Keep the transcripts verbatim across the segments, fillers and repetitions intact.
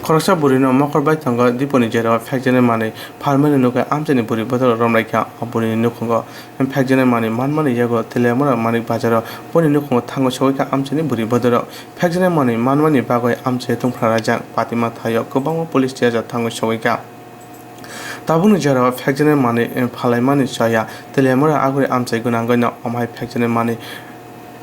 Khoroksa bwrwino mokol bai tongo diponi jerao phekjaknai manwi phalmani nukwi amchaini bwrwi bodol romlaikha. O bwrwini nukhungo phekjaknai manwi manmani yago Teliamura Manik Bazaro boni nukhungo thangwi sogwikha amchaini bwrwi bodoro. Phekjaknai manwi manmani bagwi amchaio tungphra raijak Patima thaio kwbangma police tiyajak thangwi sogwikha. Tabukni jora o phekjaknai manwi, eh, phalaimani choya Teliamura aguri amchai gwnangwi no omo hai phekjaknai manwi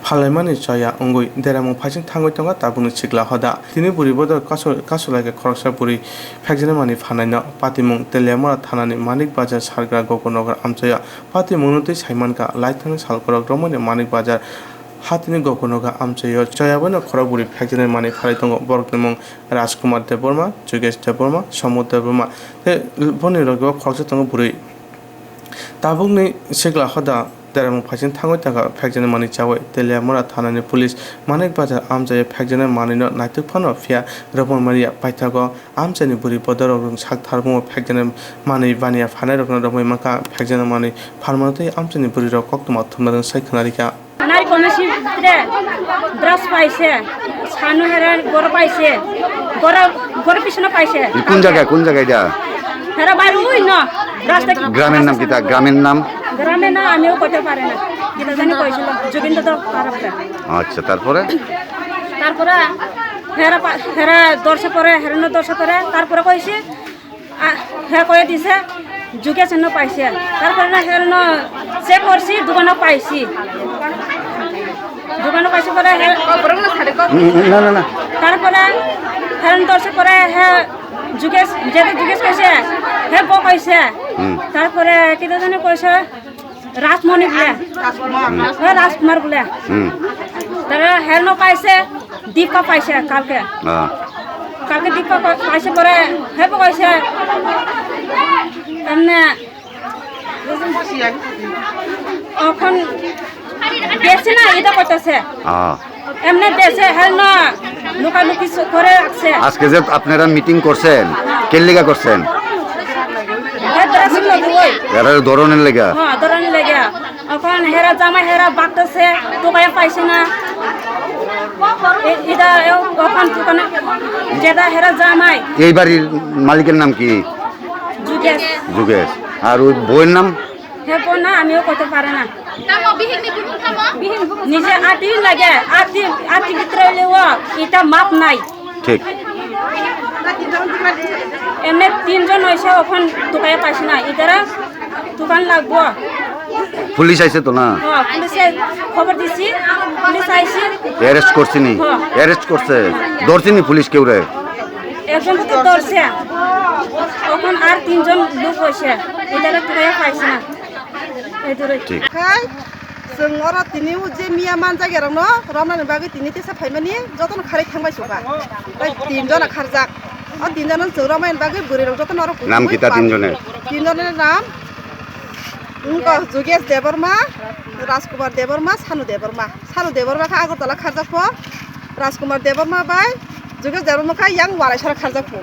phalaimani choya wngwi deramung phaising thangwi tongo tabukni sikla hoda. Tini bwrwi bodol kasu-, kasulaikha khoroksa bwrwi phekjaknai manwi phanai no patimung Teliamura thanani Manik Bazar sargra Gokunagar amchaio. Patimung no twi saimankha laithangni salkhorok romwi no Manik Bazar hatini Gokunagar amchaio choya bai no khorok bwrwi phekjaknai manwi phalai tongo. Borokni mung Rajkumar Debbarma, Jugesh Debbarma, Somod Debbarma tei boni logi o khoroksa tongo bwrwi. Tabukni sikla hoda deramung phaising thangwi tongkha phekjaknai manwi chawi Teliamura thanani police Manik Bazar amchaio phekjaknai manwino naitwk phano phiya romwi manya. Paithago amchaini bwrwi bodorok rwng sak tharmungo phekjaknai manwi baniya phanairokno romwi mankha. Phekjaknai manwi phalmano tei amchaini bwrwirok koktwma thumnajak sai khwnarikha. Nai kono si tre, brush paise, sanu hera goro paise, goro, goro pisono paise. কোন জায়গা, কোন জায়গা এটা? Hera bairu ui no, rasta ki. গ্রামের নাম কিতা? গ্রামের নাম? গ্রামের নাম আমিও কইতে পারি না। কিতা জানি কইছিল, যোগেন্দ্র তো পারবে। আচ্ছা, তারপরে? তারপরে hera pa-, hera dorse pore, hera no dorse pore, তারপরে কইছি, আ, হে কয়ে দিছে, যোগেশ হেনো পাইছে। তারপরে না হেনো চেক করছি, দোকানো পাইছি। দোকানো পাইছি পরে হে উম, উম, না, না, না। তারপরে হেন দর্শে পরে হে যোগেশ, যেটা যোগেশ কইছে, হে ব কইছে। হুম। তারপরে কি জানি কইছে, রাজমণি বলে। রাজকুমার। হ্যাঁ, রাজকুমার বলে। হুম। তারা হেনো পাইছে, দীপা পাইছে কালকে। হ্যাঁ। কালকে দীপা পা-, পাইছে পরে, হে পাইছে। এমনে, এখন দেখছে না, এটা করতেছে। হ্যাঁ। এমনি দেশে হেল না, লুকালুকি স-, করে রাখছে। আজকে যে আপনারা মিটিং করছেন, কে লেগা করছেন? এ, দর্শন নদী ওই। এরা ধরনের লেগা? হ্যাঁ, ধরনের লেগা। এখন হেরা জামাই হেরা বাগতেছে, তো ভাই পাইছে না। এ, এটা, এ, ওখান দোকানে যেটা হেরা জামাই। এই বাড়ির মালিকের নাম কি? যুগেশ। যুগেশ। আর ওই বউয়ের নাম? হে বোন না, আমিও কইতে পারে না। Tamo bihik ni bumung tamo? Nije ati lage, ati, ati bitre lewa, এটা মাপ নাই। ঠিক। এমনি তিনজন হয়েছে, ওখান দোকানে পাইছে না, এটারা দোকান লাগবো। পুলিশ আইছে তো না? হ্যাঁ, পুলিশে খবর দিছি, পুলিশ আইছে। অ্যারেস্ট করছিনি? হ্যাঁ। অ্যারেস্ট করছে? ধরছিনি পুলিশ কেউরে? একজন তো ধরছে, এখন আর তিনজন লোক হয়েছে, এটারা দোকানে পাইছে না। ঠিক। Khai, chwng oro tini o je miya manjak erokno romnani bagwi tini tesa phaimani jotono kharwi thangbai suka. Tai tin jona kharjak. O tin jona chwng romnani bagwi bwrwi rok jotono oro. Nam kita tin joner? Tin joner nam wngkha Jugesh Debbarma, Rajkumar Debbarma, Sanu Debbarma. Sanu Debbarma kha Agartala kharjak pho. Rajkumar Debbarma bai Jugesh Debbarma kha yang Walaisora kharjak pho.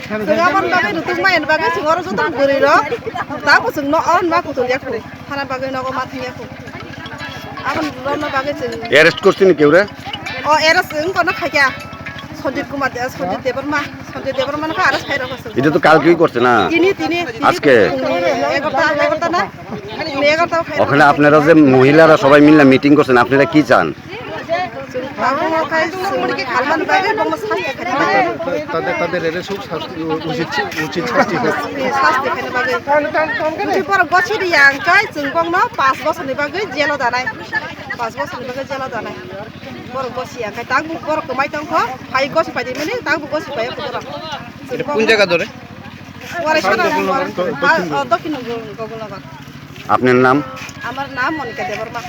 Chwng aboni bagwi nutuk maya ni bagwi chwng oro joto bwrwi rok. Tamo chwng no oro ma kutul yak pho. Hana bagwi nogo ma thang yak pho. Aboni rok no bagwi chwng. Arrest korchini keure? O arrest wng kono khaikya. Sanjit Kumar De-, Sanjit Debbarma, Sanjit Debbarma no kha arrest khai rok chwng. এটা তো কালকেই করছে না? Tini, tini, tini. আজকে? Egarta, egarta na? Tini egarta khai rok. ওখানে আপনারা যে মহিলারা সবাই মিলে মিটিং করছেন, আপনারা কি চান? Abo khai chwng khalmani bagwi bongno sasti khaina bagwi. তাদের, তাদের এরা সব শাস্তি, উচিত, উচিত শাস্তি হোক। Sasti khaina bagwi. Jodi borok gosi riya hwnkhe chwng bongno panch bosorni bagwi jelo danai. Panch bosorni bagwi jelo danai. Borok gosi ya hwnkhe tang borok kwmai tongkho, phai gosi phaidi mani tang gosi phai borok. এটা কোন জায়গা ধরে? Waraisora. দক্ষিণ নগর। দক্ষিণ নগর, গোকুলনগর। আপনার নাম? আমার নাম মনিকা দেববর্মা।